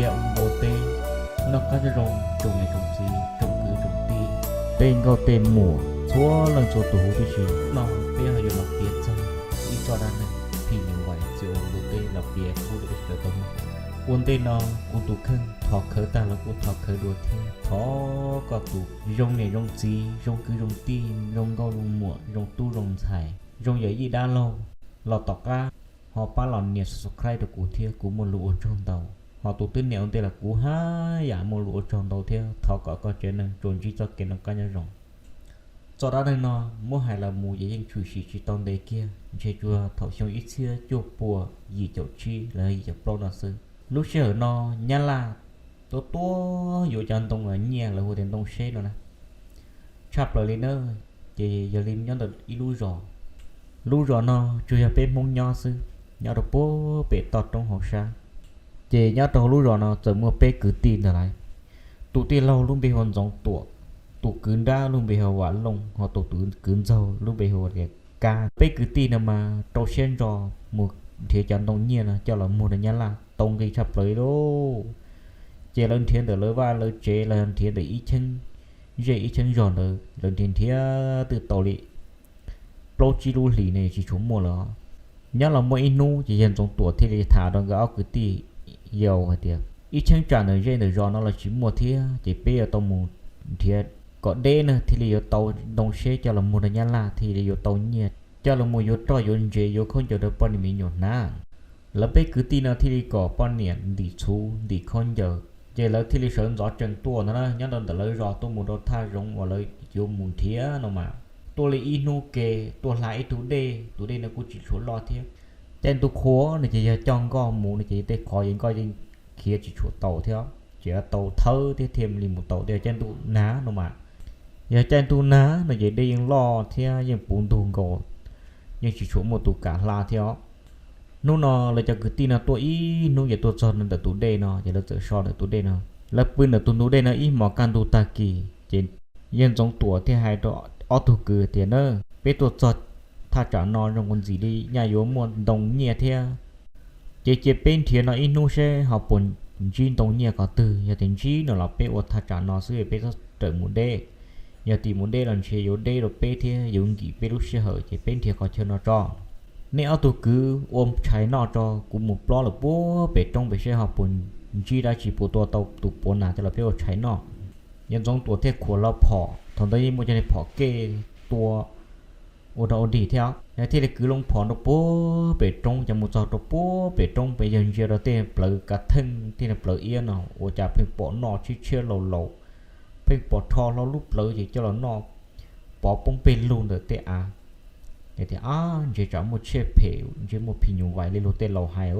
Tiam npua teb, noj qab nyob zoo tsoom niam tsoom txiv tsoom kwv tsoom tij, tej nkauj tej muam txhua leej txhua tus huv tib si. No peb ho yuav los piav txog ib txoj dab neeg phim nyuj vais txij npua teb los piav pub rau peb sawv daws tau mloog. Ua ntej no kuv tus kheej thov khawv tag los kuv thov khawv dua thiab thov koj tus zoo niam zoo txiv zoo kwv zoo tij zoo nkauj zoo muam zoo tub zoo ntxhais zoo yawm yij dab laug los tom qab ho pab los nias subscribe rau kuv thiab kuv muaj lus ua tsaug ntau. Ho tus twb nias ua ntej los kuv haj yam muaj lus ua tsaug ntau thiab thov kom koj tsev neeg tsuas ntsib txoj kev noj qab nyob zoo. Txoj dab neeg no muab hais los mus ces yeej tshwm sim tsis tau ntev kiag, ntshe tsuas thaum xyoo ib txhiab cuaj pua yim caum tsib los yim caum plaub no xwb. Lub sij hawm no Nyab Laj tuaj tuaj yuav cov ntoo nyiaj lawv hu tias ntoo seb no na, tshaj plaws li na. Ces yog li nyob ntawm ib lub zos, lub zos no tsuas yog peb Hmoob nyob xwb, nyob rau puag pem toj roob hauv sab. Ces nyob rau hauv lub zos no txawm muaj peb kwv tij ntawd lawm. Tus tij laug lub npe hu ua Ntxoov Tuam, tus kwv nrab lub npe hu ua Vam Looj, ho tus kwv ntxaug lub npe hu ua tias Kab. Peb kwv tij no mas rau siab ntso mus nrhiav cov ntoo nyiaj no coj los muag rau Nyab Laj tau nqi tshaj plaws li lauj. Ces lawv nrhiav ntawm lawv vaj lawv tsev los nrhiav ntawm ib cheeb zej ib cheeb zos ntawd lawv nrhiav nrhiav twb tau li plaub tsib lub hlis ne tsis tshua muaj lawm. Nyob los muaj ib hnub ces yawg Ntxoov Tuam thiaj li tham rau nkawd ob kwv tij yau hais tias ib cheeb tsam ntawm zej ntawm zos no los tsis muaj thiab ces peb yuav tau mus nrhiav kom deb na thiaj li yuav tau ntoo seb coj los muag rau Nyab Laj thiaj li yuav tau nyiaj coj los mus yuav roj yuav ntsev yuav khaub ncaws rau poj niam me nyuam hnav. Lawv peb kwv tij no thiaj li kom poj niam ntim txhuv ntim khaub ncaws ces lawv thiaj li sawv ntxov tsees tuaj ntag na, nyob rau ntawm lawv zos tuaj mus rau thaj zoov uas lawv yuav mus nrhiav no mas tuaj li ib hnub ke tuaj hla ib tug dej, tus dej no kuj tsis tshua loj thiab. Caij ntuj qhua no ces yog coj nkoj mus no ces tej qhov yeej nkoj yeej khiav tsis tshua tau thiab, ces tau thawb thiab thiaj li mus tau tej caij ntuj nag no mas. Yog caij ntuj nag no ces dej yeej loj thiab yeej puv ntug nkaus, yeej tsis tshua muaj tus kam hla thiab os. Hnub no lawv cov kwv tij no tuaj ib hnub ces tuaj txog ntawm tus dej no ces lawv txawm so ntawm tus dej no. Lawv pw ntawm tus ntug dej no ib hmos kaj ntug tag kis ces yawg Ntxoov Tuam thiaj hais rau ob tug kwv tias na, peb tuaj txog thaj tsam no zoo nkaus ntxim li nyaj yuav muaj ntoo nyiaj thiab. Ces cia peb nrhiav no ib hnub seb ho puas ntsib ntoo nyiaj qhov twg, yog tias ntsib no los peb ua thaj tsam no xwb peb txhob rawm mus deb. Yog tim mus deb los ntshe yuav deb rau peb thiab yuav nkim peb lub sij hawm ces peb nrhiav qhov chaw no tso. Nej ob tug kwv ua tshais noj tso, kuv mus plob lawm puag pem roob pem seb ho puas ntsib dab tsi puas tua tau tus puav nas coj los peb ua tshais noj. Yawg Ntxoov Tuam thiaj khuam hlo phom, thaum ntawd yeej muaj cov niag phom kej tua ua rog ua dig thiab, yawg thiaj li kwv loo phom rau puag pem roob, ces mus txog rau puag pem roob pem yawg ntsia rau tej plawv kav theej tej plawv iab no ua cas pheej pom noj tshiab tshiab laus laus, pheej pom rho hlo lub plawv ces coj los noj pov poob peg lug ntawm tej av. Tias, ab, ntshe tsam muaj tsiaj phem, ntshe muaj phim nyuj vais li luag tej laus hais.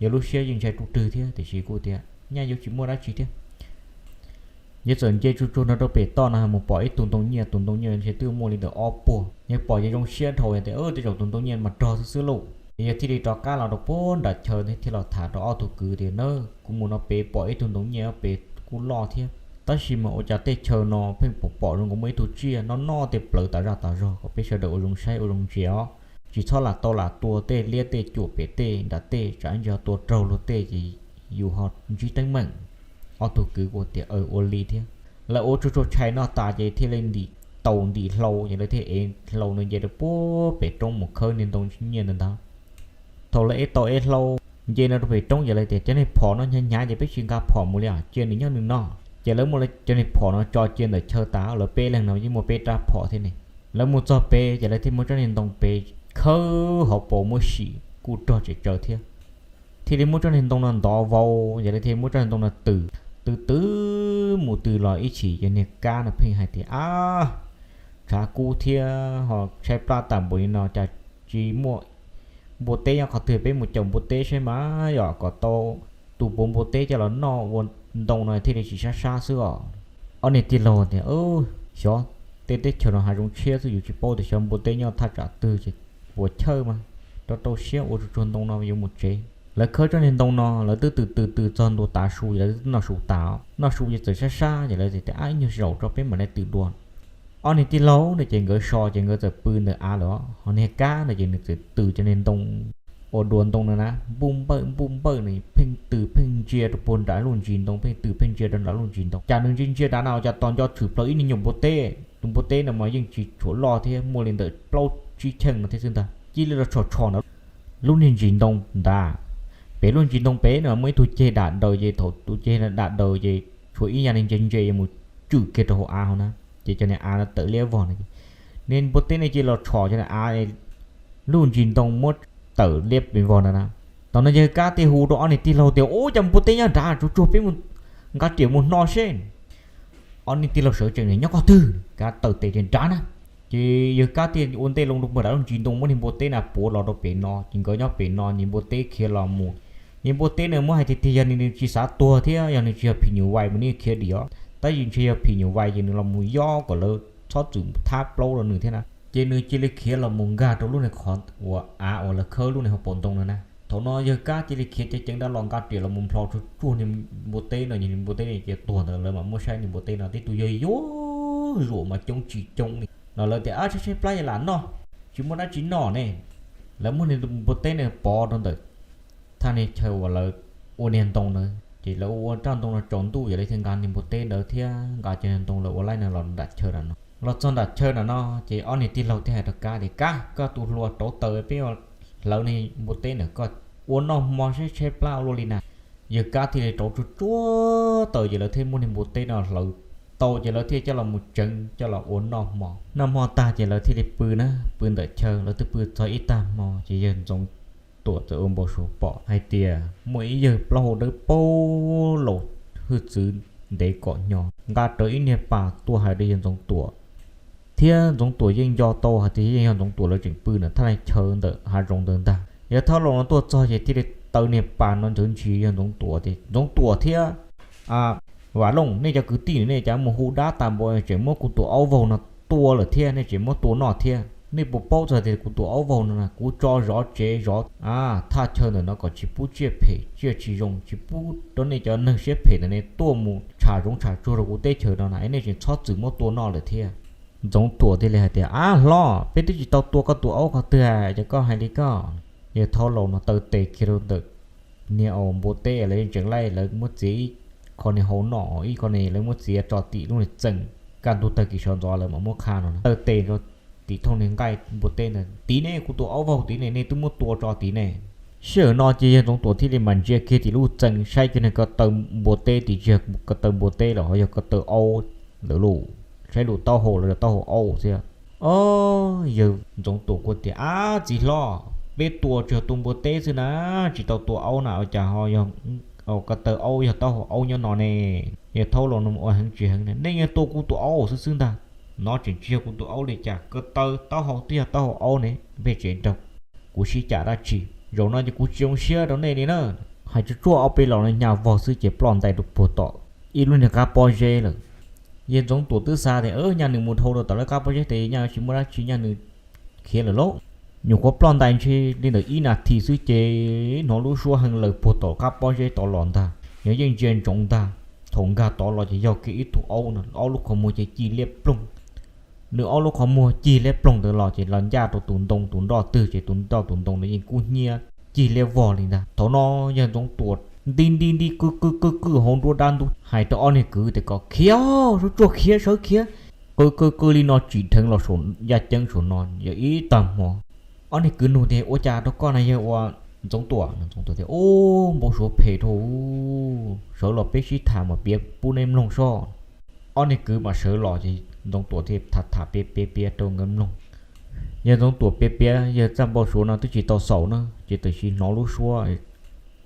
Yawg lub siab yeej ntshai ruj rwg thiab tiam sis kuj tias nyaj yuav tsis muaj dab tsi thiab. Yawg txawm nce tsuag tsuag no rau pem toj no mus pom ib tug ntoo nyiaj, tus ntoo nyiaj ntshe twb muaj li ntawm ob puag. Yawg pom ces zoo siab dhau tias, tej zaum tus ntoo nyiaj mas rog xwb xwb lauj. Yawg thiaj li rov qab los rau puag nram chaw thiaj los tham rau ob tug kwv tias na, kuv mus no pem pom ib tug ntoo nyiaj pem kuj loj thiab, tab sis mas ua cas tej chaw no pheej pom pom zoo nkaus muaj ib tug tsiaj noj noj tej plawv tas zaj tas zog, kom peb sawv daws ua zoo saib ua zoo ntsia os. Tsis txhob lam tau lam tua tej liab tej cuam pem tej nram tej, tsam ib ntsis ho tua raug luag tej ces yus ho ntsib teeb meem. Ob tug kwv kuj tias ua li thiab. Lawv ua tsuag tsuag tshais noj tas ces thiaj li ntim taus ntim hlau ces lawv thiaj ev hlau no nce rau puag pem roob mus khawb niag ntoo nyiaj ntawd ntag. Thaum lawv ev taus ev hlau nce no rau pem roob ces lawv tias cov niag phom no hnyav hnyav ces peb tsis nqa phom mus li os, cia nws nyob nws no. Ces lawv muab cov niag phom no tso cia ntawm chaw tas, lawv peb leeg no yeej muaj peb rab phom thiab ne. Lawv mus txog pem ces lawv thiaj muab tsob niag ntoo pem khawb hauv paus muab sim kuj rog tsem tsaws thiab. Thiaj li muab tsob niag ntoo no ntov vau, ces lawv thiaj muab tsob niag ntoo no tws, tws tws mus tws los ib chim ces niag Kab no pheej hais tias, ab, tshav kub thiab ho tshaib plab tag npaum li no cas tsis muaj npua teb nyob qhov twg, peb mus caum npua teb seb mas yom kom tau tus puav npua teb coj los noj ua ntoo no thiaj li tsis sab sab xwb os. Ob niag tij laug tias, xyov, tej teb chaws no hav zoov tshiab xwb yus tsis paub tias xyov npua teb nyob thaj tsam twg ces puas chawj mas rau rau siab ua tsuag tsuag ntoo no yuav mus tsev. Lawv khawb tsob niag ntoo no lawv twb tws tws tws txog ntua tav su ces lawv twb noj su tas os. Noj su ces txawm sab sab ces lawv tias ab ib nyuag zaum tso peb mam li tws dua. Ob niag tij laug no ces nkawd so ces nkawd txawm pw ntawm av lawm os, ho niag Kab no ces nws txawm tws cov niag ntoo ua dua ntoo no na, npuj npawj npuj npawj no pheej tws pheej ntsia rau puag nram lub ntsis ntoo, pheej tws pheej ntsia rau nram lub ntsis ntoo. Cas nws ntsia ntsia nrad no cas tos nco tshwm plaws ib niag nyuag npua teb. Tus npua teb no mas yeej tsis tshua loj thiab, muaj li ntawm plaub tsib cheej no thiab xwb ntag, cia li los tshom tshom ntawd lub niag ntsis ntoo ntag. Pem lub ntsis ntoo pem no muaj ib tug ceg dam daws, ces thaum tus ceg dam daws ces tshuav ib yam li ntse ntse yuav mus tswm kiag rau hauv av hauv na, ces cov niag av no tawm liab vog no. Niag npua teb no cia li los tshom cov niag av, lub ntsis ntoo muab tawm liab vog ntawd na. Thaum no yawg Kab thiaj hu rau ob niag tij laug tias, Ub, cas npua teb nyob nrad, tsuag tsuag peb mus nqa riam mus hno seb. Ob niag tij laug sawv tsees, Nyob qhov twg? Kab taw tes tias, Nrad na. Ces yawg Kab thiaj ua ntej loo rau puag nram lub ntsis ntoo, muab niag npua teb na puav los rau pem no, ces nkawd nyob pem no, niag npua teb khiav los mus. Niag npua teb na muab hais tiag tiag yog nws tsis xav tuag thiab yog nws tsis yog phim nyuj vais mas nws khiav dim os, tab sis ntshe yog phim nyuj vais ces nws los mus yob kom lawv txhob txwm thab plaub rau nws thiab na. Ces nws cia li khiav los mus nkag rau lub niag qhov uas av uas lawv khawb lub niag hauv paus ntoo no na. Thaum no yawg Kab cia li khiav ceev ceev rov los nqa riam los mus nplho tsuag tsuag niag npua teb no, niag npua teb no ces tuag ntawd. Lawv mam muab saib niag npua teb no tib tug yawg yuav zuam mas coob tsis coob li no. Lawv tias, Ab, tshaib tshaib plab es lam noj, tsis muaj dab tsi noj ne. Lawv muab niag npua teb no pov rau ntawm thaj niag chaw uas lawv ua niag ntoo ntawd, ces lawv ua raj ntoo no tsaus ntuj, ces lawv thiaj nqa niag npua teb ntawd thiab nqa cov niag ntoo lawv ua laib no los nram chaw no. Los txog nram chaw no no, ces ob niag tij laug thiaj hais rau Kab tias, Kab, koj tus hluas, rauv taws peb hlawv niag npua teb ntawm koj ua noj hmo seb tshaib plab ua luaj li na. Yawg Kab thiaj li rauv tsuag tsuag taws, ces lawv thiaj muab niag npua teb no hlawv tau, ces lawv thiaj coj los mus tsev coj los ua noj hmo. Noj hmo tag ces lawv thiaj li pw na, pw ntawm chaw. Lawv twb pw txog ib tag hmo ces yawg Ntxoov Tuam txawm ua npau suav pom hais tias muaj ib yawg plaub hau dawb paug laus hwj txwv ntev kom hnyo nqa rawv ib niag pas tuaj hais rau yawg Ntxoov Tuam. Thiab Ntxoov Tuam yeej nco tau hais tias yeej yog Ntxoov Tuam lawv tseem pw ntawm thaj chaw ntawm hav zoov ntawd ntag. Yawg Thaub Laus no tuaj txog ces thiaj li taw niag pas no ntxhwv ntshis yawg Ntxoov Tuam tias, Ntxoov Tuam thiab Vam Looj, nej cov kwv tij nej cas mus hu dab tas npaum, tseem muab kuv tus aub vaug no tua lawm thiab, nej tseem muab tua noj thiab. Nej puas paub txog tias kuv tus aub vaug no na, kuv tso zov tsev zov thaj chaw ntawm no kom tsis pub tsiaj phem tsiaj tsis zoo, tsis pub rau nej cov neeg siab phem ntawm nej tuaj mus tsham zoov tsham tsuag rau kuv teb chaws no na, nej tseem txhob txwm muab tua noj lawm thiab. Ntxoov Tuam thiaj li hais tias, Ab hlob, peb twb tsis tau tua koj tus aub qhov twg, cas koj hais li koj? Yawg Thaub Laus no taw tes kiag rau ntawm niag npua teb, lawv yeej tseem laij, lawv muab txiav ib qho niag hau noj, ib qho niag lawv muab txiav tso tim lub niag txee, kaj ntug tawg kis sawv ntxov lawv mam muab qha no. Taw tes rau tim thooj niag nqaij npua teb ntawd, Tiv ne, kuv tus aub vaug tiv ne, nej twb muab tua tso tiv ne. Sij hawm no ces yawg Ntxoov Tuam thiaj li mam ntsia kiag tim lub txee saib cov niag ko taw npua teb tim tsis yog ko taw npua teb los ho yog ko taw aub ntawd lauj. Saib lub taub hau los yog taub hau aub thiab. Ob, yawg Ntxoov Tuam kuj tias, Ab txiv hlob, peb tua tsis yog tua npua teb xwb na, tsis tau tua aub na, ua cas ho yog ko taw aub yog taub hau aub nyob no ne? Yawg Thaub Laus no ua heev tsis heev ne, Nej yeej tua kuv tus aub xwb xwb ntag. No tseem tsis yog kuv tus aub li cas, ko taw taub hau twb yog taub hau aub ne, peb tseem nrog kuv sib cam dab tsi? Zaum no ces kuv tsis zoo siab rau nej li na. Hais tsuag tsuag ob peb los no nyaj vog xwb ces ploj ntais rau puag tom ib lub niag qab pob zeb lawm. Yawg Ntxoov Tuam twb xav tias nyaj nws mus dhau rau tom lawv qab pob zeb tes nyaj tsis muaj dab tsi, nyaj nws khiav lawm lauj. Nyuam qhuav ploj ntais ntshe li ntawm ib nas this xwb ces hnov lub suab heev lawm puag tom qab pob zeb tod los ntag, nws yeej ntsia ntsoov ntag. Thaum nkag tod los ces yog kiag ib tug aub no, aub lub qhov muag ces ci liab ploog. Nws aub lub qhov muag cig liab ploog ntawd los ces los ncaj rau tus ntoo tus nroj twg ces tus nroj tus ntoo no yeej kub hnyiab cig liab vog li ntag. Thaum no yawg Ntxoov Tuam nti nti nti qw qw qw qw hauv nruab dab ntub hais rau ob niag kwv tias kom khiav, sawv tsuag khiav, sawv khiav. Qw qw qw li no tsim dheev los saum yaj ceeb saum no yog ib tag hmo. Ob niag kwv nug tias ua cas rau koj na yawg ua Ntxoov Tuam? Ntxoov Tuam tias ub, npau suav phem dhau, sawv los peb sib tham mas piav pub neb mloog soj. Ob niag kwv mas sawv los ces Ntxoov Tuam thiaj tham tham piav piav piav rau nkawd mloog. Yawg Ntxoov Tuam piav piav yawg txaj npau suav no twb tsis tau xaus na ces tam sim hnov lub suab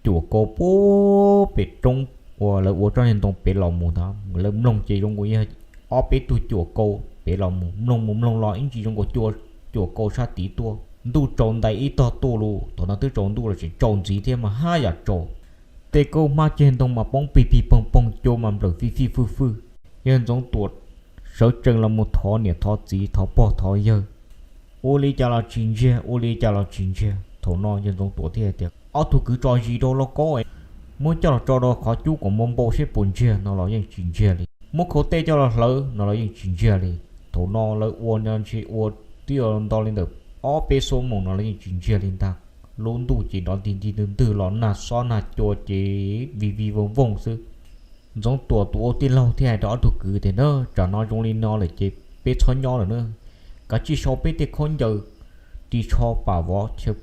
cuam kau puag pem roob uas lawv ua tsob niag ntoo pem los mus ntag. Lawv mloog ces zoo nkaus yog ob peb tug cuam kau pem los mus, mloog mus mloog los ib ntsis zoo nkaus cuam kau sab tid tuaj. Ntuj tsaus ntais ib tog tuaj lauj, thaum no twb tsaus ntuj los tseem tsaus ntxiv thiab mas haj yam tsaus. Tej kaub hmab ceg ntoo mas poob pig pig poog poog, cua mas nplawm fij fij fwj fwj. Yawg Ntxoov Tuam sawv tsees los mus thov niam thov txiv thov pog thov yawg, ua li cas los tsis ntsiag, ua li cas los tsis ntsiag. Thaum no yawg Ntxoov Tuam thiaj tias ob tug kwv tso zis rau lauj kaub, muab coj los tso rau qhov cub kom npau npau seb puas ntsiag no los yeej tsis ntsiag li. Muab khau tej coj los hlawv no los yeej tsis ntsiag li. Thaum no lawv ua no ntshe ua twb yuav nto li ntawm ob peb xuab moos no los yeej tsis ntsiag li ntag. Lub ntuj ces nrov nti nti ntwg ntwg los nag xob nag cua ces vij vij voog voog xwb. Ntxoov Tuam tus ua tij laug thiaj hais rau ob tug kwv tias, Nab, tsam no zoo li no lawm ces peb txhob nyob lawm na, kav tsij sau peb tej khaub ncaws ris tsho pam vov chaw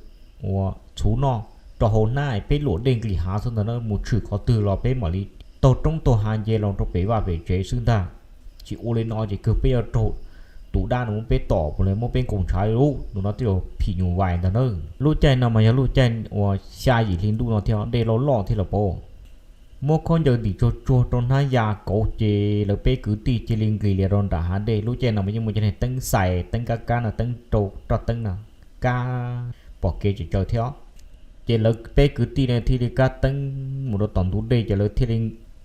ua txhuv noj rau hauv hnab, peb luam dej nqis hav xwb ntag na, mus tshwm qhov twg los peb mam li taug roob taug hav nce los rau pem vaj pem tsev xwb ntag. Tsis ua li no ces kawg peb yuav raug tus dab no muab peb tom puas li muab peb nkaus ntshav li lub no twb yog phim nyuj vais ntag na. Lub caij no mas yog lub caij uas xya yim hli ntuj no thiab dej loj loj thiab los pab muab khaub ncaws ntim tsuag tsuag rau hnab ya kauv ces lawv peb kwv tij cia li nqis lias rau nram hav dej. Lub caij no mas yeej muaj cov niag teeb xais teeb kab kab no, teeb rau roj teeb no, kab pom kev tsis tsaws thiab. Ces lawv peb kwv tij no thiaj li kab teeb mus rau tom ntug dej ces lawv thiaj li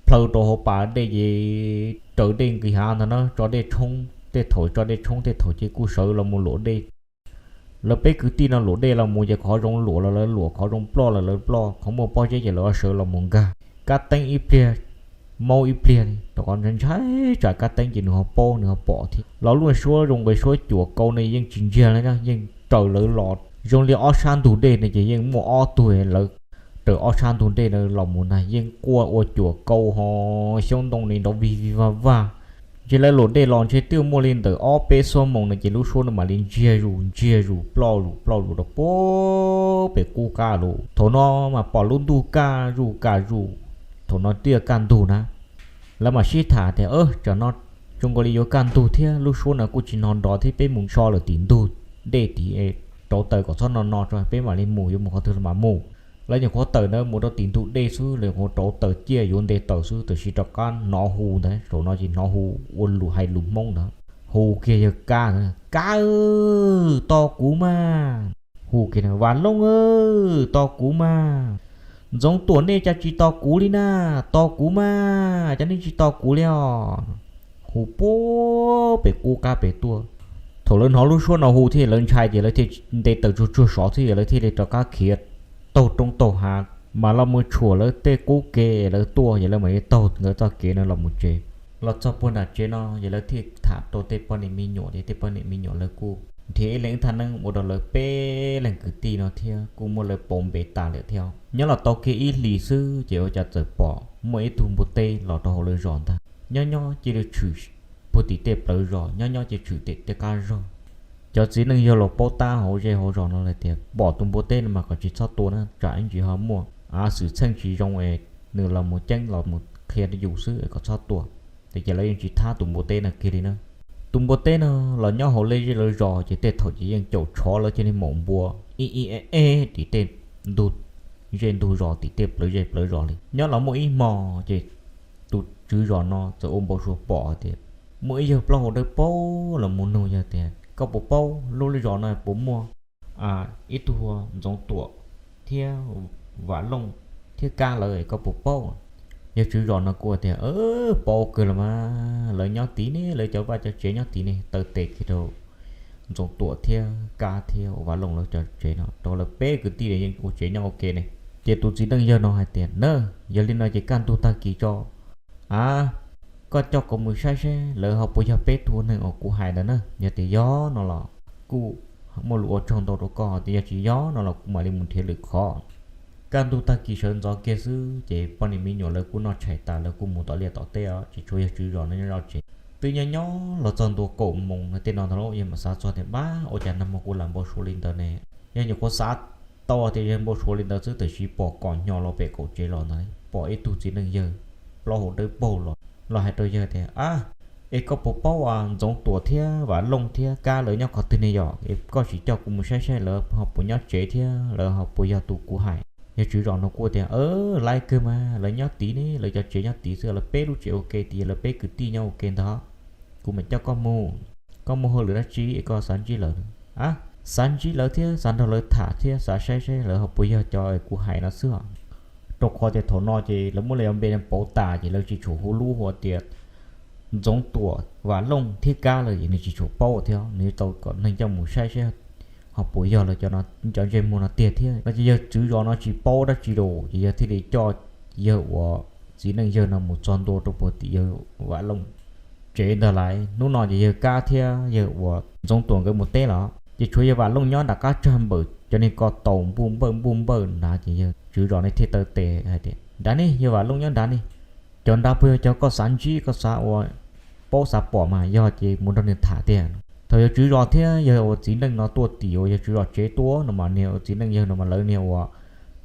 plhaw rau hauv pas dej ces raws dej nqis hav ntag na, tso dej tshoob tej thaum, tso dej tshoob tej thaum ces kuj sawv los mus luam dej. Lawv peb kwv tij no luam dej los mus ces qhov zoo luam los lawv luam, qhov zoo ploj los lawv ploj, qhov muaj pob zeb ces lawv sawv los mus nkag. Kab teeb ib pliag, maub ib pliag li, rau qhov ntshai tsam kab teeb ces nws ho paub nws ho pom thiab. Los luaj suab zoo nqi suab cuam kau no yeej tsis ntsiag li na, yeej raws lawv los zoo li ob sab ntug dej no ces yeej muaj ob tug lawv raws ob sab ntug dej no los mus na, yeej quaj ua cuam kau ho xyoob ntoo li nrov vij vij vag vag. Ces lawv luam dej los ntshe twb muaj li ntawm ob peb xuab moos no ces lub suab no mam li ntsiag zus ntsiag zus ploj zus ploj zus rau puag pem qub qab lawm. Thaum no mas pom lub ntuj kaj zuj kaj zus, thaum no twb kaj ntug na. Lawv mam sib tham tias, Tsam no zoo nkaus li yuav kaj ntug thiab lub suab no kuj tsis hnov nrov thiab, peb mus so lawm tim ntug dej tim rauv taws kom txhob no no tso peb mam li mus, yuav mus qhov twg los mam mus. Lawv nyuam qhuav tawm ntawd mus rau tim ntug dej xwb, lawv nyuam qhuav rauv taws ciaj yuav nte taws xwb, tam sim rov qab hnov hu ntawd, zaum no ces hnov hu ua lus hais lus Hmoob ntawd, hu kiag yawg Kab ntawd, Kab, tos kuv mas. Hu kiag, Vam Looj, tos kuv mas. Ntxoov Tuam nej cas tsis tos kuv li na, tos kuv mas, cas nej tsis tos kuv li os. Hu puag pem qub qab pem tuaj. Thaum lawv hnov lub suab no hu thiab lawv ntshai ces lawv thiaj nte taws tsuag tsuag sov xwb, lawv thiaj li rov qab khiav taug roob taug hav mas los mus tshuam lawv tej qub ke lawv tuaj, ces lawv mam li taug nkawd txoj kev no los mus tsev. Los txog puag nram tsev no ces lawv thiaj tham rau tej poj niam me nyuam, ces tej poj niam me nyuam lawv kuj nrhiav ib leeg thaj neeb ua rau lawv peb leeg kwv tij no thiab, kuj muab lawv pauv npe tas lawm thiab. Nyob los tau kiag ib hlis xwb ces ua cas txawm pom muaj ib tug npua teb los rau hauv lawv zos ntag. Nyob nyob cia li tshwm puag tim tej plawv zos, nyob nyob cia tshwm tim tej qab zog. Cov txiv neej yawg los paub tab hauv zej hauv zos no lawm tias pom tus npua teb no mas kom tsis txhob tua na, tsam ib ntsis ho muaj xwm txheej tsis zoo es nws los mus ceeb los mus qhia yus xwb es kom txhob tua. Ces lawv yeej tsis thab tus npua teb no kiag li na. Tus npua teb no los nyob hauv lawv zej lawv zos ces tej thaum ces yeej caum tshov lawv cia li maum npua ib ib eb eb tim tej ntug zej ntug zos, tim tej plawv zej plawv zos li. Nyob los muaj ib hmo ces tus tswv zos no txawm ua npau suav pom tias muaj ib yawg plaub hau dawb paug los mus nug yawg tias, Koj puas paub lub zos no puas muaj ib tug Ntxoov Tuam thiab Vam Looj thiab Kab lawv, koj puas paub? Yawg tswv zos no kuj tias, Paub kawg los mas, lawv nyob tid ne, lawv cov vaj cov tsev nyob tid ne. Taw tes kiag rau Ntxoov Tuam thiab Kab thiab Vam Looj lawv cov tsev no, rau lawv peb kwv tij yeej ua tsev nyob ua ke ne. Ces tus txiv neej yawg no hais tias, Na, yog li no ces kaj ntug tag kis tso, a, koj coj kuv mus saib saib lawv ho puas yog peb tug neeg uas kuv hais ntawd na. Yog tias yog no los kuj muaj lus ua tsaug ntau rau koj, tias yog tsis yog no los kuv mam li mus nrhiav lwm qhov. Kaj ntug tag kis sawv ntxov kiag xwb ces poj niam me nyuam lawv kuj noj tshais tas lawv kuj mus tom liaj tom teb os, tsis tshuav yawg tswv zos no nyob zov tsev. Twb nyob nyob los txog ntua kaum moos no tej no ntag lauj, yawg mam xav txog tias, Pab, ua cas nag hmo kuv lam npau suav li ntawd ne? Yawg nyuam qhuav xav tau tias yawg npau suav li ntawd xwb, tam sim pom kom hnyo los pem kaum tsev los ntag, pom ib tug txiv neej yawg plaub hau dawb paug los, los hais rau yawg tias, A, es koj puas paub Ntxoov Tuam thiab Vam Looj thiab Kab lawv nyob qhov twg ne yom? Es koj sim coj kuv mus saib saib lawv ho puas nyob tsev thiab lawv ho puas yog tus kuv hais. Yawg tswv zos no kuj tias, Laiv kawg mas, lawv nyob tid ne, lawv cov tsev nyob tid xwb, lawv peb lub tsev ua ke tid, lawv peb kwv tij nyob ua ke ntag. Kuv mam coj koj mus, koj muaj hauj lwm dab tsi es koj xav ntsib lawv? A, xav ntsib lawv thiab xav nrog lawv tham thiab xav saib saib lawv ho puas yog cov kuv hais no xwb. Rau qhov tias thaum no ces lawv muab lawv cov npe pauv tas ces lawv tsis tshua hu lub hu tias Ntxoov Tuam, Vam Looj thiab Kab lawm es nws tsis tshua paub thiab, nws tau kom neeg coj mus saib saib ho puas yog lawv cov ntsej muag no tiag thiab no. Ces yawg tswv zos no tsis paub dab tsi los ces yawg thiaj li coj yawg uas txiv neej yawg no mus txog ntua rau puag tim yawg Vam Looj tsev ntag lauj. Hnub no ces yawg Kab thiab yawg uas Ntxoov Tuam nkawd mus teb los Ces tshuav yawg Vam Looj nyob nram qab tsag npawm cov niag ko taus npuj npawj npuj npawj nrad, ces yawg tswv zos ne thiaj taw tes hais tias, Nrad ne, yawg Vam Looj nyob nrad ne. Cov nrad puas yog cov koj xav ntsib, koj xav ua, paub xav pom mas yog ces mus nrog nws tham tiag. Thaum yawg tswv zos thiab yawg ua txiv neej no tuaj tim uas yawg tswv zos tsev tuaj no mas niag ua txiv neej yawg no mas lawv niag ua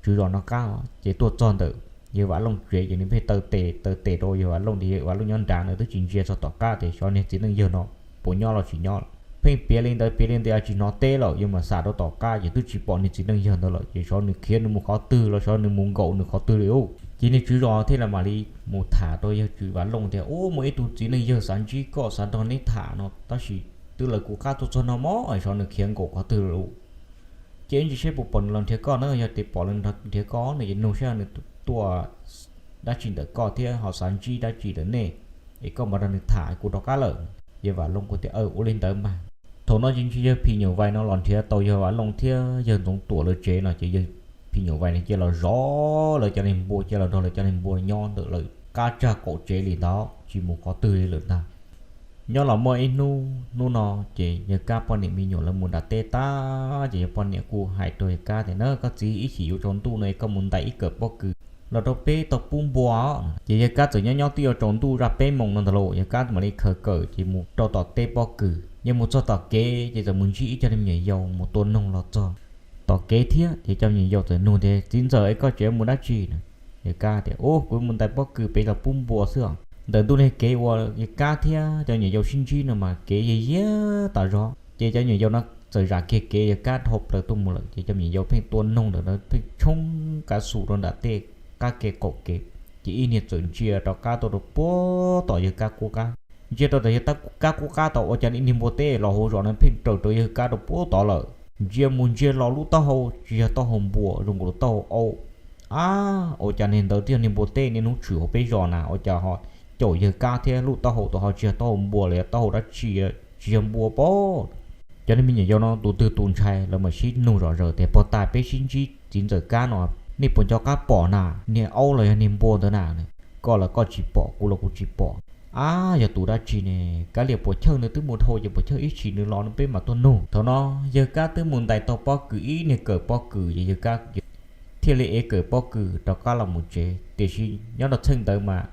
tswv zos no qab, ces tuaj txog ntawm yawg Vam Looj tsev ces nws pheej taw tes taw tes rau yawg Vam Looj tias yawg Vam Looj nyob nrad, nws twb tsis ntsia txog tom qab tias xyov niag txiv neej yawg no puas nyob los tsis nyob. Pheej piav li ntawd piav li ntawd tsis hnov teb lawm, yuav mam xam rau tom qab ces twb tsis pom niag txiv neej yawg ntawd lawm, ces xyov nws khiav nws mus qhov twg los xyov nws mus nkaum nws qhov twg li ub. Ces niag tswv zos thiaj li mam li mus tham rau yawg tswv Vam Looj tias, Ub, muaj ib tug txiv neej yawg xav ntsib koj, xav nrog neb tham no, tab sis twb lawv kuv qab tuaj txog no mog, xyov nws khiav nkaum qhov twg lawm. Ces ntsis seb puas pom nws los nrhiav koj na, yog tias pom nws nrhiav koj no ces nug seb nws tuaj dab tsi ntawm koj thiab ho xav ntsib dab tsi ntawm nej, es koj mam nrog nws tham, kuv rov qab lawm. Yawg Vam Looj kuj tias, Aw, ua li ntawd mas. Thaum no ces ntsis yawg phim nyuj vais no los nrhiav tau yawg Vam Looj thiab yawg Ntxoov Tuam lawv tsev no ces yawg phim nyuj vais no cia los zov lawv cov niag npua, cia los nrog lawv cov niag npua nyob ntawm lawv qab tsag qaum tsev li ntawd tsis mus qhov twg li lawm ntag. Nyob los muaj ib hnub, hnub no ces yawg Kab poj niam me nyuam lawv mus nram teb tag ces yawg poj niam kuj hais rau yawg Kab tias, Na, koj txiv, ib chim yuav tsaus ntuj no es koj mus ntais ib kawm pob kws los rau peb tau pub npua os. Ces yawg Kab txawm nyob nyob twb yuav tsaus ntuj zaj peb moos no ntag lauj, yawg Kab mam li khaws kawm ces mus rau tom teb pob kws. Yog mus txog tom kev ces txawm mus ntsib ib co niag me nyuam yaus mus tua noog los txog tom kev thiab. Ces cov me nyuam yaus txawm nug tias, Txiv ntxawm, es koj tseem mus dab tsi na? Yawg Kab tias, Ub, kuv mus ntais pob kws pem los pub npua xwb os. Ntawm ntuj niag kev uas yawg Kab thiab cov me nyuam yaus sib ntsib no mas kev yog yiag tas zog, ces cov me nyuam yaus no txawm zam kiag kev yawg Kab dhau plaws tuaj mus lawm, ces cov me nyuam yaus pheej tua noog ntawm no pheej tshoob kav xus rau nram tej qab kev qaum kev. Ces ib niag txawm ntsia rov qab tuaj rau puag tom yawg Kab qub qab, ntsia rau tom yawg Kab qub qab tod ua cas ib niag npua teb los hauv zos no pheej raws rau yawg Kab rau puag tod lawm. Ntsia mus ntsia los lub taub hau tsis yog taub hau npua, zoo nkaus li taub hau aub. Ab, ua cas niag ntawd twb yog niag npua teb niaj hnub tshwm hauv peb zos na, ua cas ho caum yawg Kab thiab lub taub hau tod ho tsis yog taub hau npua los yog taub hau dab tsi, tsis yog npua pob? Cov niag me nyuam yaus no tus twg tus ntshai, lawv mam sib nug zom zaws tias, Puag ta peb sib ntsib txiv ntxawm Kab no, nej puas nco qab pom na, niag aub los yog niag npua ntawd na? Koj los koj tsis pom, kuv los kuv tsis pom. Ab, yog tus dab tsi ne? Kav liam, puas chawj nws twb mus dhau ces puas chawj ib chim nws los no peb mam tuaj nug. Thaum no yawg Kab twb mus ntais tau pob kws ib niag kawm pob kws ces yawg Kab thiaj li ev kawm pob kws rov qab los mus tsev. Tiam sis nyob rau txheej ntawd mas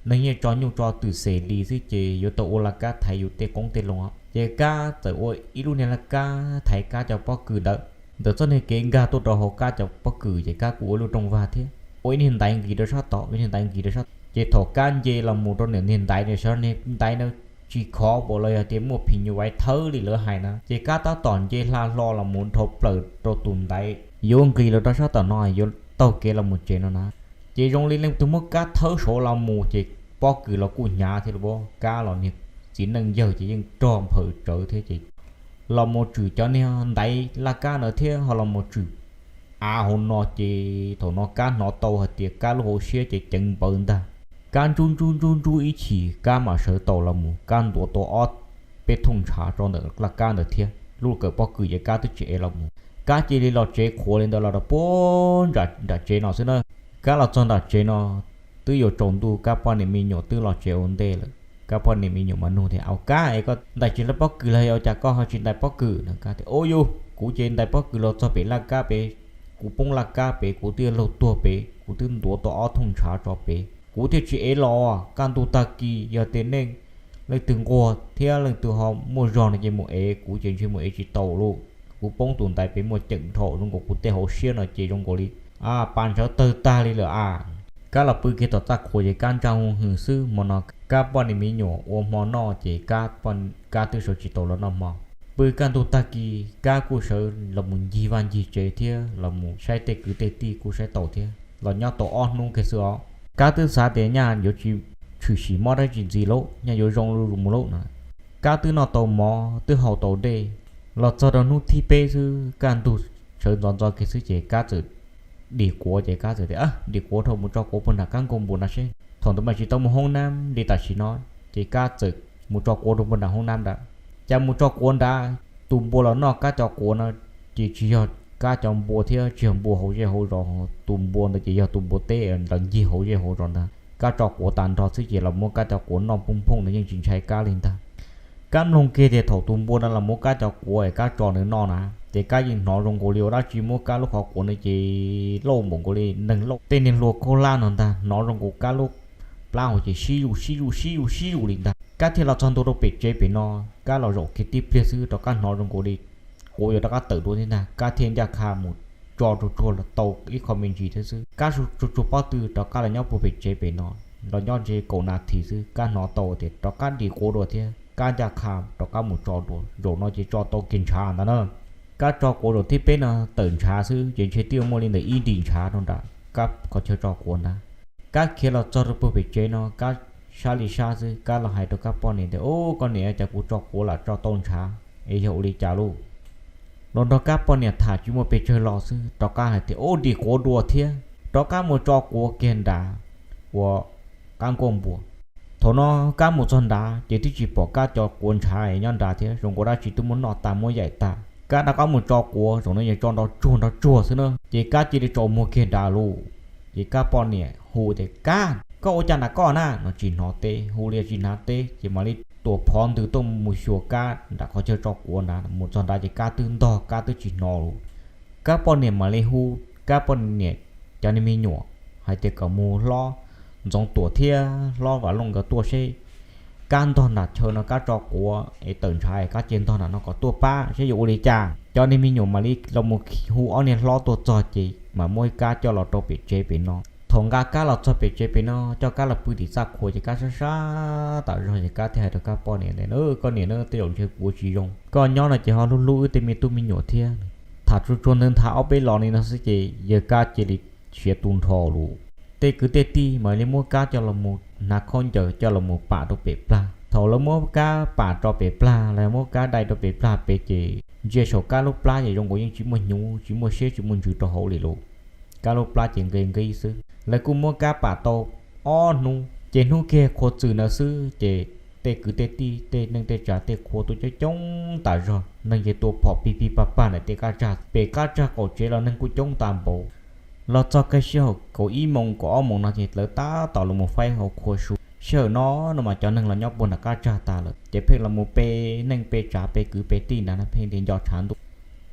neeg yeej tso nyuj tso twm xem li xwb ces yuav tau ua laj kab thaiv yus tej qoob tej loo. Ces Kab txawm ua ib lub niag laj kab thaiv Kab cov pob kws ntawd. Ntawm txoj niag kev nkag tuaj rau hauv Kab cov pob kws ces Kab kuj ua lub rooj vag thiab ua ib niag ntaiv nqis rau sab tod, ib niag ntaiv nqis rau sab tod. Ces thaum Kab nce los mus rau niam niag ntaiv no, xyov niag ntaiv no tsis khov npaum los yog tias muaj phim nyuj vais thawb li lawv hais na, ces Kab tab tom nce hla hlo los mus dhau plaws rau tus ntaiv yuav nqis los rau sab tom no yuav taug kev los mus tsev no na. Ces zoo li leej twg muab Kab thawb saud los mus ces pob kws los kuj hnyav thiab lauj. Kab los niag txiv neej yawg ces yeej rog nphawm tsawv thiab ces los mus tshwm cov niag ntaiv laj kab ntawd thiab ho los mus tshwm av hauv no ces thaum no Kab hnov tau hais tias Kab lub hauv siab ces ceev npawv ntag. Kab ntsub ntsub ntsub ntsub ib chim Kab mam sawv tau los mus, Kab ntuav tau ob peb thooj ntshav rau ntawm laj kab ntawd thiab lub kawm pob kws ces Kab twb tsis ev los mus. Kab cia li los tsev qhuav li ntawd los rau puag nram tsev no xwb na. Kab los txog nram tsev no twb yuav tsaus ntuj, Kab poj niam me nyuam twb los tsev ua ntej lawm. Kab poj niam me nyuam mas nug tias, Au Kab, es koj ntais tsis tau pob kws los ua cas koj ho tsis ntais pob kws na? Kab tias, Ua yus, kuv ces ntais pob kws los txog pem laj kab pem, kuv poob laj kab pem, kuv twb yuav laug tuag pem, kuv twb ntuav tau ob thooj ntshav tso pem, kuv thiaj tsis ev los. Kaj ntug tag kis yog tias nej leej twg nquag thiab leej twg ho muaj zog no ces mus ev, kuv ces ntshe mus ev tsis tau lauj. Kuv poob tus ntaiv pem muaj ceem dhau, zoo nkaus kuv tej hauv siab no ces zoo nkaus li pa ntshawv tawg tag li lawm a. Kab los pw kiag tom txaj qhuav ces Kab ntsaj hwj hwm xwb. Hmo no Kab poj niam me nyuam ua hmo noj ces Kab twb sawv tsis tau los noj hmo. Pw kaj ntug tag kis Kab kuj sawv los mus ncig vaj ncig tsev thiab los mus saib tej kwv tej tij kuj saib tau thiab. Los nyob tau ob hnub kiag xwb os, Kab twb xav tias nyaj yuav tsis tshwm sim mob dab tsi ntxiv lauj, nyaj yuav zoo mus lauj no. Kab twb noj tau mov twb haus tau dej, los txog rau hnub thib peb xwb kaj ntug sawv ntxov ntxov kiag xwb ces Kab txawm dim quav ces Kab txawm tias, Dim quav dhau, mus tso quav puag nram qab nkuaj npua no seb. Thaum ntawd mas tsis tau mus hoob nab li tam sim no, ces Kab txawm mus tso quav rau puag nram hoob nab nrad. Cas mus tso quav nrad, tus npua los noj Kab cov quav no ces tsis yog Kab cov npua thiab tsis yog npua hauv zej hauv zos, tus npua ntawd ces yog tus npua teb los ncig hauv zej hauv zos ntag. Kab tso quav tas nrho xwb ces los muab Kab cov quav noj phooj phooj ntawd yeej tsis ntshai Kab li ntag. Kab mloog kiag tias thaum tus npua no los muab Kab cov quav es Kab tso nws noj na, ces Kab yeej hnov zoo nkaus li ua dab tsi muab Kab lub qhov quav no ces lauj npaum nkaus li neeg lauj. Tej niag hlua khaub hlab no ntag, hnov zoo nkaus Kab lub plab hauv ces sib zuj sib zuj sib zuj sib zuj li ntag. Kab thiaj los txog ntua rau pem tsev pem no, Kab los zaum kiag tib pliag xwb rov qab hnov zoo nkaus li quav yuav rov qab tawm dua thiab ntag. Kab thiaj ncaj qha mus tso tsuag tsuag los tau ib qho me ntsis thiab xwb, Kab tsuag tsuag pob tw rov qab los nyob puag pem tsev pem no. Los nyob ntshe kaum nas this xwb, Kab hnov tau tias rov qab dim quav dua thiab, Kab ncaj qha rov qab mus tso dua. Zaum no ces tso tau kiag ntshav ntag na. Kab tso quav zaum thib peb no tawm ntshav xwb ces ntshe twb muaj li ntawm ib nrim ntshav rau nram Kab qhov chaw tso quav ntag. Kab khiav los txog rau puag pem tsev no, Kab sab li sab xwb, Kab los hais rau Kab poj niam tias, Ub, koj niam, cas kuv tso quav lam tso tau ntshav es yog ua li cas lauj? Los nrog Kab poj niam tham tsis muaj pes tsawg los xwb rov qab hais tias, Ub, dim quav dua thiab. Rov qab mus tso quav kiag nrad ua qab nkuaj npua. Thaum no Kab mus txog nrad ces twb tsis pom Kab cov quav ntshav nyob nrad thiab, zoo nkaus dab tsi twb muab noj tag muab yaim tag. Kab rov qab mus tso quav, zaum no yog tso nrov tsuag nrov tsuag xwb na, ces Kab cia li tsaus muag kiag nrad lauj. Ces Kab poj niam hu tias, Kab, koj ua cas nram koj na? No tsis hnov teb, hu li tsis hnov teb, ces mam li tuam phov ntws tuaj mus xyuas Kab nram qhov chaw tso quav nrad. Mus txog nrad ces Kab twb ntog, Kab twb tsis hnov lauj. Kab poj niam mam li hu Kab poj niam cov niag me nyuam hais tias kom mus hlob Ntxoov Tuam thiab hlob Vam Looj nkawd tuaj seb Kab ntog nram chaw no Kab tso quav es tawm ntshav, Kab cia ntog nram no kom tuaj pab seb yuav ua li cas. Cov niag me nyuam mam li los mus hu ob niag hlob tuaj txog ces mam muab Kab coj los rau pem tsev pem no. Thaum nqa Kab los txog pem tsev pem no, coj Kab los pw tim txaj qhua ces Kab sab sab tas zog ces Kab thiaj hais rau Kab poj niam tias, Koj niam na, tej zaum ntshe kuv ua tsis zoo, koj nyob no ces ho hlub hlub wb tej me tub me nyuam thiab. Tham tsuag tsuag ntawd nthav ob peb los li no xwb ces yawg Kab cia li siav tu nrho lauj. Tej kwv tej tij mam li muab Kab coj los mus hnav khaub ncaws coj los mus pam rau pem plag. Thaum lawv muab Kab pam rau pem plag, lawv muab Kab dai rau pem plag pem ces ntsia saum Kab lub plab ces zoo nkaus yeej tsis muaj hnyuv tsis muaj siab tsis muaj ntsws rau hauv li lauj. Kab lub plab ces nqi nqi xwb. Lawv kuj muab Kab pam tau ob hnub ces hnub kiag qhua txws ntawd xwb ces tej kwv tej tij tej neej tej tsav tej qhua tuaj coob coob tas zog, neeg ces tuaj phom pig pig pag pag ntawm tej qab tsag, pem qab tsag qaum tsev los neeg kuj coob tas npaum. Los txog kiag sij hawm kaum ib moos kaum ob moos no ces lawv tab tom los mus faib hauv qhua su. Sij hawm no no mas cov neeg los nyob puag nram qab tsag tas lawm ces pheej los mus pe neej pe tsav pe kwv pe tij ntag, pheej nti nco tshav ntuj.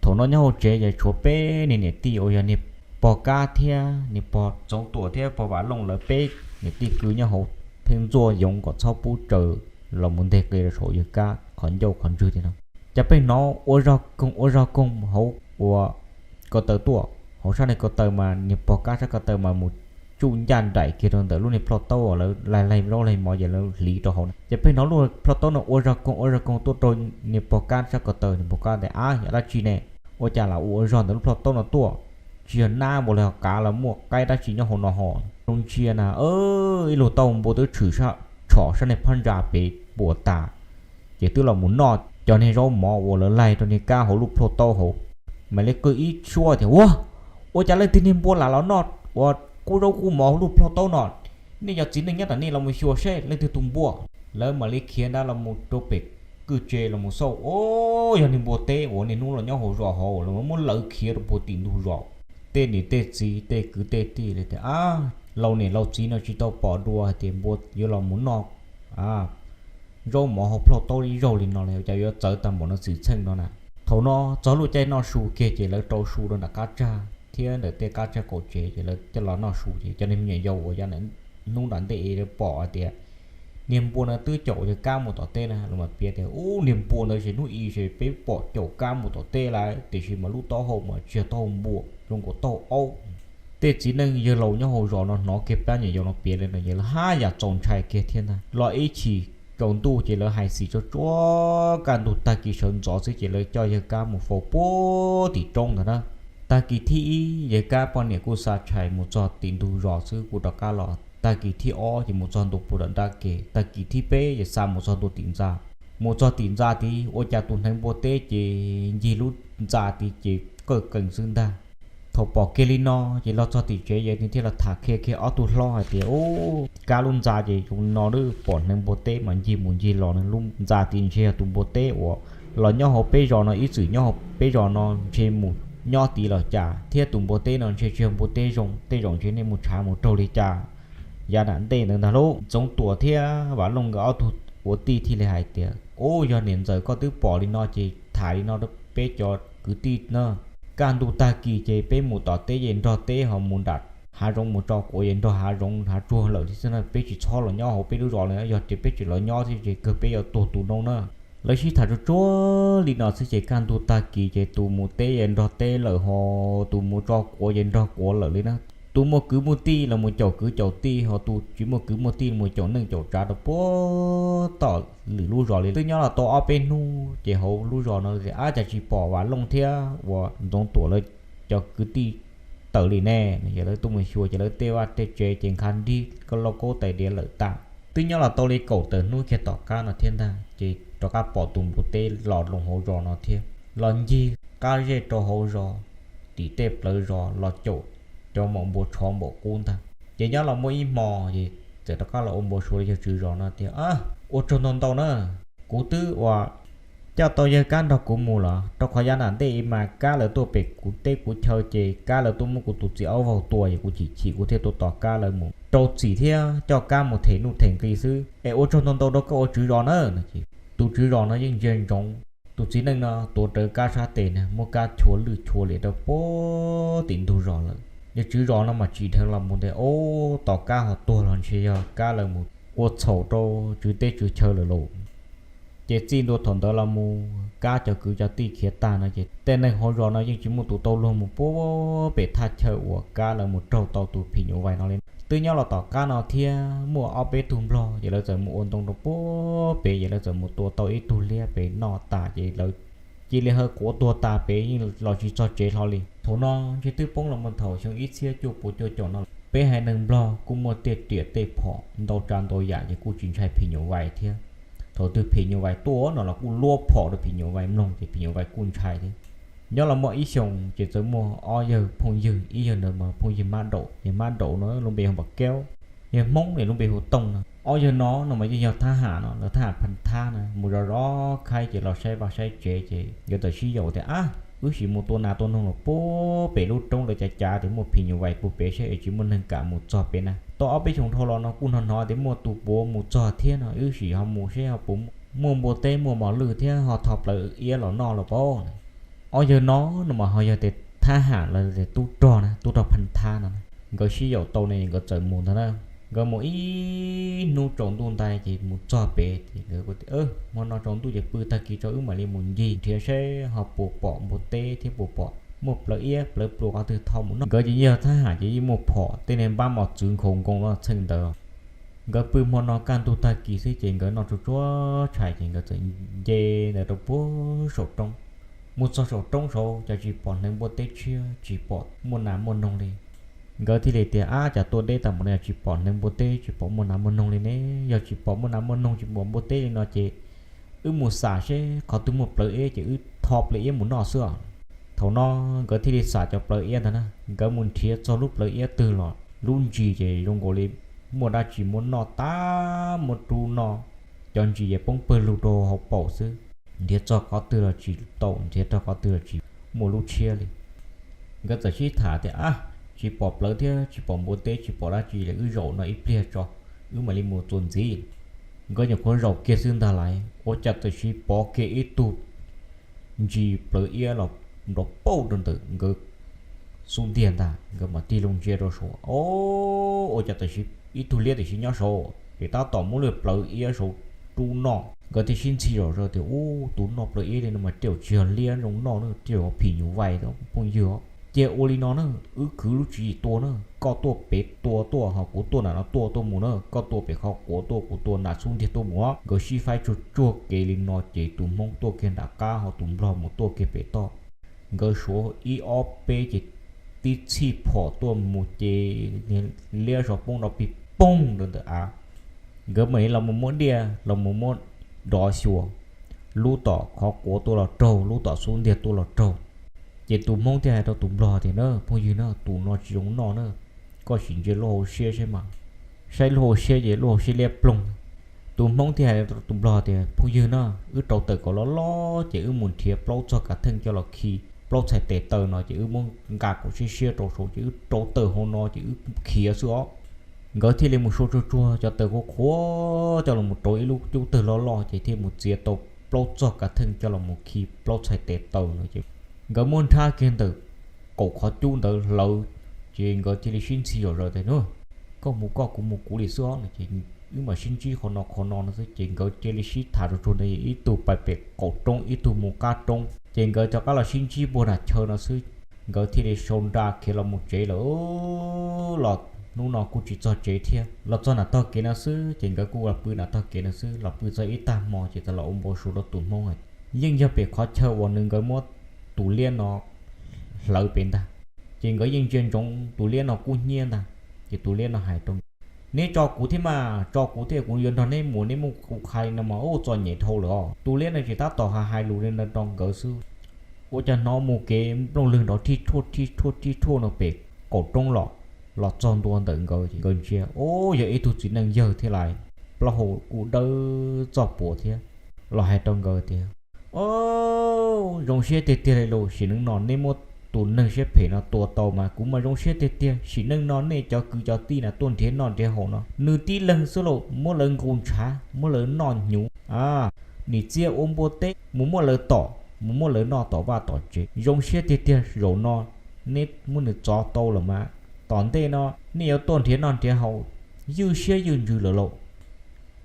Thaum no nyob hauv tsev ces tshuav peb niag niam tij uas yog niag pog Kab thiab niag pog Ntxoov Tuam thiab pog Vam Looj lawv peb niam tij kwv nyob hauv pheej ntxuaj yoov kom txhob pub raws los mus nteg qe rau saum yawg Kab qhov ncauj qhov ntswg li no. Ces pheej hnov ua zog koog ua zog koog hauv ua ko taw tuaj. Hauv sab niag ko taw mas niag pog Kab sab ko taw mas mus tsuj ncaj nraim kiag rau ntawm lub niag plhaub taub uas lawv laig laig zaub laig mov ces lawv hliv rau hauv na. Ces pheej hnov lub plhaub taub no ua zog koog ua zog koog tuaj rau niag pog Kab sab ko taw. Niag pog Kab tias, Ab, yog dab tsi ne? Ua cas lam ua zog ntawm lub plhaub taub no tuaj? Tsis yog nab npua los yog qav los muaj qaib dab tsi nyob hauv no ho? Zoo ntsia na, ib lub taub npua twb tshwm tshom sab niag phab ntsa pem puas tas, ces twb los mus noj cov niag zaub mov uas lawv laig rau niag Kab hauv lub plhaub taub hauv. Mam li qw ib suab tias, Ua, ua cas leej twg niag npua lam los noj uas kub zaub kub mov hauv lub plhaub taub no? Nej yog txiv neej nyob tam nej los mus xyuas seb leej twg tus npua. Lawv mam li khiav nrab los mus rau pem kwj tse los mus xauj, o, yog niag npua teb uas niaj hnub los nyob hauv zos hauv, lawv muab lawv khiav rau puag tim ntug zos. Tej niam tej txiv tej kwv tej tij li tias, Ab, laus niam laus txiv no tsis tau pom dua hais tias npua yuav los mus noj zaub mov hauv plhaub taub ib zaug li no li, cas yuav txawv tag npaum no txim txheej no na. Thaum no txog lub caij noj su kiag ces lawv rau su rau nram qab tsag thiab ntawm tej qab tsag qaum tsev ces lawv coj los noj su ces cov niag me nyuam yaus uas yav hnub nram ntej lawv pom hais tias niag npua no twb caum yawg Kab mus tom teb na, lawv mam piav tias, Ub, niag npua ntawd ces hnub i ces peb pom caum Kab mus tom teb lawm, tiam sis mas lub taub hau mas tsis yog taub hau npua, zoo nkaus taub hau aub. Tej txiv neej yawg laus nyob hauv zos no hnov kiag pab nyuam yaus no piav li no ces lawv haj yam txaus ntshai kiag thiab ntag. Los ib chim tsaus ntuj ces lawv hais xim tsuag tsuag kaj ntug tag kis sawv ntxov xwb ces lawv coj yawg Kab mus faus puag tim roob ntawd na. Tag kis thib ib yawg Kab poj niam kuj xa tshais mus txog tim ntug zos xwb kuj rov qab los. Tag kis thib ob ces mus txog ntua puag nram nrab ke. Tag kis thib peb ces xa mus txog ntua tim ntxa. Mus txog tim ntxa tid ua cas tus hneev npua teb ces ncig lub ntxa tid ces qawj qees xwb ntag. Thaum pom kiag li no ces los txog tim tsev ces nws thiaj los tham qhia kiag ob tug hlob hais tias, Ub, Kab lub ntxa ces zoo no lawm, pom hneev npua teb mas ncig mus ncig los, lub ntxa tid ntshe yog tus npua teb uas los nyob hauv peb zos no, ib txwm nyob hauv peb zos no ntshe mus nyob tid los cas, thiab tus npua teb no ntshe tsis yog npua teb zoo, tej zaum ntshe nej mus tshav mus raug li cas yav nram ntej ntawd ntag lauj. Ntxoov Tuam thiab Vam Looj nkawd ob tug ua tij thiaj li hais tias, Ub, yog niam ntxawm koj twb pom li no ces tham li no rau peb cov kwv tij na, kaj ntug tag kis ces peb mus tom teb ces nrog teb ho mus nram hav zoov mus tso quav ces nrog hav zoov hav tsuag lawm thiab xwb na, peb tsis txhob los nyob hauv peb lub zos li, yog tias peb tseem los nyob thiab ces kawg peb yuav tuag tus no na. Lawv sib tham tsuag tsuag li no xwb ces kaj ntug tag kis ces tus mus teb ces nrog teb lawm ho tus mus tso quav ces nrog quav lawm li na. Tus muaj kwv muaj tij los mus caum kwv caum tij ho tus tsis muaj kwv muaj tij mus caum neej caum tsav rau puag tom lwm lub zos li. Twb nyob los tau ob peb hnub ces hauv lub zos no tias, Ab, cas tsis pom Vam Looj thiab uas Ntxoov Tuam lawv cov kwv tij tawm li ne? Ces lawv tuaj mus xyuas ces lawv tej vaj tej tsev ces nkhav nrig koj lauj kaub tais diav lawm tag. Twb nyob los tau li kaum tawm hnub kiag tom qab no thiab ntag ces rov qab pom tus npua teb los loo hauv zos no thiab, los ncig qab zej rau hauv zos, tim tej plawv zos los caum cov maum npua tshov npaum qub ntag. Ces nyob los muaj ib hmo ces txawm rov qab los ua npau suav li yawg tswv zos no tias, Ua tsaug ntau ntau na, kuv twb ua coj tau yawg Kab nrog kuv mus los rau qhov yav nram ntej mas Kab lawv tuaj pem kuv teb kuv chaw ces Kab lawv tuaj muab kuv tus txiv aub vaug tua es kuv chim chim kuv thiaj tuaj tos Kab lawv mus rau txim thiab coj Kab mus them nuj them nqi xwb es ua tsaug ntau ntau rau koj ua tswv zos na. Tus tswv zos no yeej ntsia ntsoov tus txiv neej no tuav rawv Kab sab tes na, muab Kab chua lwj chua liam rau puag tim ntug zos lawm. Yawg tswv zos no mas tsim dheev los mus ntes, Ub, tos Kab ho tuag los ntshe yog Kab lawv mus ua txhaum rau tswv teb tswv chaw lawm lauj. Ces txij ntua thaum ntawd los mus Kab cov kwv cov tij khiav tag no ces tej neeg hauv zos no yeej tsis muaj tus tau luag mus puag pem thaj chaw uas Kab lawv mus raug tau tus phim nyuj vais no li. Twb nyob los tom qab no thiab muaj ob peb tug nplog ces lawv txawm mus ua ntoo rau puag pem ces lawv txawm mus tua tau ib tug liab pem noj tas ces lawv cia li hawv quav tuag tas pem yeej los tsis txog tsev hlo li. Thaum no ntshe twb poob los mus thaum xyoo ib txhiab cuaj puas cuaj caum no. Peb haiv neeg nplog kuj muaj tej riam tej phom ntau tsav ntau yam ces kuj tsis ntshai phim nyuj vais thiab. Thaum twg phim nyuj vais tuaj no los kuj luab phom rau phim nyuj vais mloog ces phim nyuj vais kuj ntshai thiab. Nyob los muaj ib xyoos ces txawm muaj ob yawg phooj ywg, ib yawg ntawd mas phooj ywg Mab Daum, yawg Mab Daum no lub npe hu Npam Kaub, yawg Hmoob es lub npe hu Tooj no. Ob yawg no no mas yeej yog thab ham no, lawv thab ham Phab Thab na, mus zov zov khaib ces los saib vaj saib tsev ces nkawd txawm sib yaum tias, Ab, wb sim mus tua nas tua noog los puag pem lub roob lawv cav cav tias muaj phim nyuj vais puag pem seb es tsis muaj neeg kam mus txog pem na. Tau ob peb xyoos dhau los no kuj hnov hnov tias muaj tus puav mus txog thiab no, wb sim ho mus seb ho puas muaj npua teb muaj mos lwj thiab ho tho plawv iab los noj los pab. Ob yawg no no mas ho yog tias thab ham los tias tub rog na, tub rog Phab Thab no na. Nkawd sib yaum tau ne nkawd txawm mus ntag na. Nkawd mus ib hnub tsaus ntuj ntais ces mus txog pem ces nkawd, Hmo no tsaus ntuj ces pw tag kis tso wb mam li mus ncig nrhiav seb ho puas pom npua teb thiab puas pom muaj plawv iab plawv pluas qhov twg tho mus noj. Nkawd ces yog thab ham ces yeej muaj phom, tej niag npab mos txwv nkhaus nkoos los txheej ntawd. Nkawd pw hmo no kaj ntug tag kis xwb ces nkawd noj tsuag tsuag tshais ces nkawd txawm nce ntawd rau puag saum roob. Mus txog saum roob saud cas tsis pom hneev npua teb tshiab, tsis pom muaj nas muaj noog li. Nkawd thiaj li tias, Ab, cas tuaj deb tag npaum no tsis pom hneev npua teb tsis pom muaj nas muaj noog li ne? Yog tsis pom muaj nas muaj noog tsis pom npua teb li no ces wb mus xam seb qhov twg muaj plawv iab ces wb tho plawv iab mus noj xwb os. Thaum no nkawd thiaj li xam cov plawv iab ntag na. Nkawd mus nrhiav txog lub plawv iab twg los lub ntsis ces zoo nkaus li muaj dab tsi muab noj tas muab rub noj. Cov ntsis ces poob pawg lug rau hauv paus xwb. Nrhiav txog qhov twg los tsis tau, nrhiav txog qhov twg los tsis muaj lub tshiab li. Nkawd txawm sib tham tias, Ab, tsis pom plawv thiab tsis pom npua teb tsis pom dab tsi li, wb zaum no ib pliag tso, wb mam li mus txuas ntxiv. Nkawd nyuam qhuav zaum kiag xwb ntag lauj, ua cas tam sim pom kiag ib tug ntsis plawv iab los nrov pauj rau ntawm nkawd xub ntiag ntag. Nkawd mam tig loo ntsia rau saud, o, ua cas tam sim ib tug liab tam sim nyob saud ces tab tom muab lub plawv iab saud rub noj. Nkawd thiaj sib ntxhi zom zaws tias, Ub, tus noj plawv iab li no mas tej zaum tsis yog liab zoo noj na, tej zaum phim nyuj vais phooj ywg. Cia ua li no na, wb khwv lub tswv yim tua na, koj tuaj pem tua tuaj ho kuv tuaj nram no tua tuaj mus na, koj tua pem qhov quav tuaj kuv tua nram xub ntiag tuaj mus. Nkawd sib faib tsuag tsuag kev li no ces tus Hmoob tuaj kiag nram qab ho tus Nplog mus tuaj kiag pem toj. Nkawd suav ib ob peb ces tib txhij phom tuaj mus ces liab zog poob nrov pig poog rau ntawm av. Nkawd mam li los mus muab diaj los mus muab dov xyuas, lub tom qhov quav tuaj los raug, lub tom xub ntiag tuaj los raug. Ces tus Hmoob thiaj hais rau tus Nplog tias, Na phooj ywg na, tus no tsis zoo noj na, koj sim ntsia lub hauv siab saib mas. Saib lub hauv siab ces lub hauv siab liab ploog. Tus Hmoob thiaj hais rau tus Nplog tias, Phooj ywg na, wb rauv taws kom loj loj ces wb mus nrhiav plaub txog kav theej coj los khi plaub txhais tes taw no ces wb muab nqa kom siab siab rau saud ces wb rauv taws hauv no ces wb khiav xwb os. Nkawd thiaj li mus sua tsuag tsuag cov taws qhuav qhuav coj los rau ib lub cub tawg loj loj ces thiaj mus txiav tau plaub txog kav theej coj los khi plaub txhais tes taw no ces nkawd muab nrhab kiag ntawm kaum qhov cub ntawd hlawv. Ces nkawd cia li sib ntxhi zom zaws tias, Koj mus koj, kuv mus kuv li xwb os, no ces wb mam sib ntsib qhov no qhov no no xwb. Ces nkawd cia li sib tham tsuag tsuag ntawd, ib tug pais pem qaum roob, ib tug mus qab roob, ces nkawd rov qab los sib ntsib puag nram chaw no xwb. Nkawd thiaj li sau nra khiav los mus tsev lawm. Los hnub no kuj tsis txog tsev thiab, los txog nram tog kev no xwb, ces nkawd kuj los pw nram tog kev no xwb. Los pw txog ib tag hmo ces txawm los ua npau suav rau tus hmoob hais, yeej yog pem qhov chaw uas nws nkawd muab tus liab no hlawv pem ntag. Ces nkawd yeej ntsia ntsoov tus liab no kub hnyiab ntag. Ces tus liab no hais rau, Neb tso kuv thiab mas, tso kuv thiab kuv yuav nrog neb mus, neb muab kuv qha li no mas ua txom nyem dhau lawm os. Tus liab no tsis tab tom hais hais lus li no rau nkawd xwb, ua cas hnov mus kev nplooj lwg nrov rhij rhuaj rhij rhuaj rhij rhuaj no pem qaum roob los, los txog ntua ntawm nkawd ces nkawd ntsia, Ub, yog ib tug txiv neej yawg thiab lauj, plaub hau kuj dawb txoj puas thiab. Los hais rau nkawd tias, Ub, zoo siab tiag tiag li lauj, sim neej no neb muab tus neeg siab phem no tua tau mas kuv mas zoo siab tiag tiag. Sim neej no nej cov kwv cov tij na tuaj nrhiav noj nrhiav haus no nws tib leeg xwb lauj, muab lawv nqus ntshav, muab lawv noj hnyuv, nim txiab ua npua teb, mus muab lawv tom, mus muab lawv noj tom vaj tom tsev. Zoo siab tiag tiag, zaum no neb muab nws txov tau lawm mas tom ntej no nej yuav tuaj nrhiav noj nrhiav haus ywj siab ywj ntsws lawm lauj.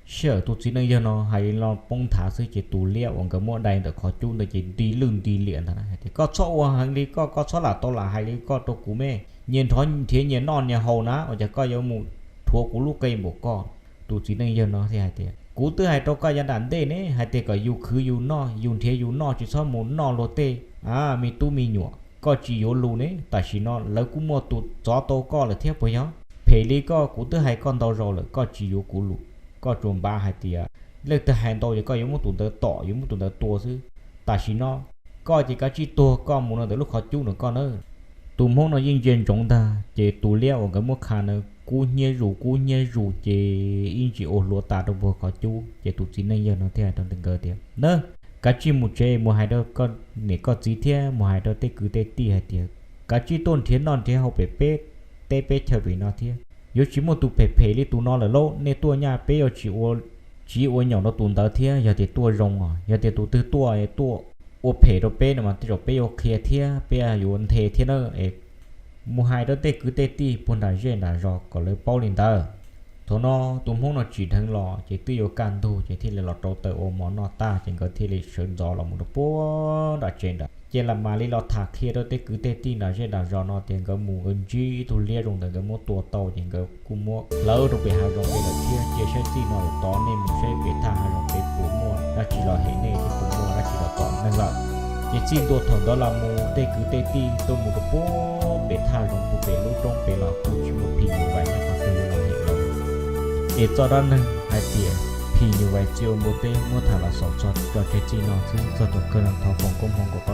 Sij hawm tus txiv neej yawg no hais li no poob nthav xwb ces tus liab uas nkawd muab dai ntawm qhov cub ntawd ces nti lwj nti liam ntag, Koj txhob ua heev li koj, koj txhob lam tau lam hais li koj rau kuv me. Nyias nrov nrhiav nyias noj nyias haus na, ua cas koj yuav mus rhuav kuv lub qe npaum koj? Tus txiv neej yawg no thiaj hais tias, Kuv twb hais rau koj yav nram ntej ne, hais tias kom yus khwv yus noj, yus nrhiav yus noj, tsis txhob mus noj luag tej me tub me nyuam. Koj tsis yuav lus ne, tam sim no lawv kuj muaj tus txov tau koj lawm thiab puas yog? Phem li koj kuv twb hais koj ntau zaus lawm, koj tsis yuav kuv lus. Koj tsuas npav hais tias leej twg hais ntau ces koj yuav muab tus ntawd tom, yuav muab tus ntawd tua xwb. Tam sim no koj ces kav tsij tuag koj mus no ntawm lub qhov cub no koj na. Tus hmoob no yeej ntsia ntsoov ntag, ces tus liab uas nkawd muab qha na kub hnyiab zus kub hnyiab zus ces ib ntsis ua hluav tas rau puag qhov cub. Ces tus txiv neej yawg no thiaj hais rau nkawd tias, Na, kav tsij mus tsev mus hais rau koj niam koj txiv thiab mus hais rau tej kwv tej tij hais tias kav tsij tuaj nrhiav noj nrhiav haus pem peb teb peb chaw pem no thiab. Yuav tsis muaj tus phem phem li tus no lawm lauj, nej tuaj nyaj peb yuav tsis ua, tsis ua nyaum rau tus ntawd thiab. Yog tias tuaj zoo os, yog tias tus twg tuaj, tuaj ua phem rau peb no mas tej zaum peb yuav qhia thiab peb yuav nthe thiab na. Es mus hais rau tej kwv tej tij puag nram zej nram zos kom lawv paub li ntawd. Thaum no tus hmoob no tsim dheev los ces twb yuav kaj ntug ces thiaj li los rau taws ua mov noj tag ces nkawd thiaj li sawv ntxov los mus rau puag nram tsev nrad. Ces lam mam li los tham qhia rau tej kwv tej tij nram zej nram zos no tias nkawd mus nkawd ntsib ib tug liab zoo ntawd nkawd muab tua tau ces nkawd kuj muab hlawv rau pem hav zoov pem lawm thiab. Cia saib txij no lawm tod nej mus saib pem thaj hav zoov pem puas muaj dab tsi los hem nej thiab puas muaj dab tsi los tom neeg lawm. Ces txij ntua thaum ntawd los mus tej kwv tej tij tuaj mus rau puag pem thaj zoov puag pem lub roob pem los kuj tsis muaj phim nyuj vais nyob qhov twg los hem lawm. Es txoj dab neeg hais tias phim nyuj vais txia ua npua teb muab tham los xaus txog tso tseg txij no xwb. Txog thaum kawg no thov foom koob hmoov kom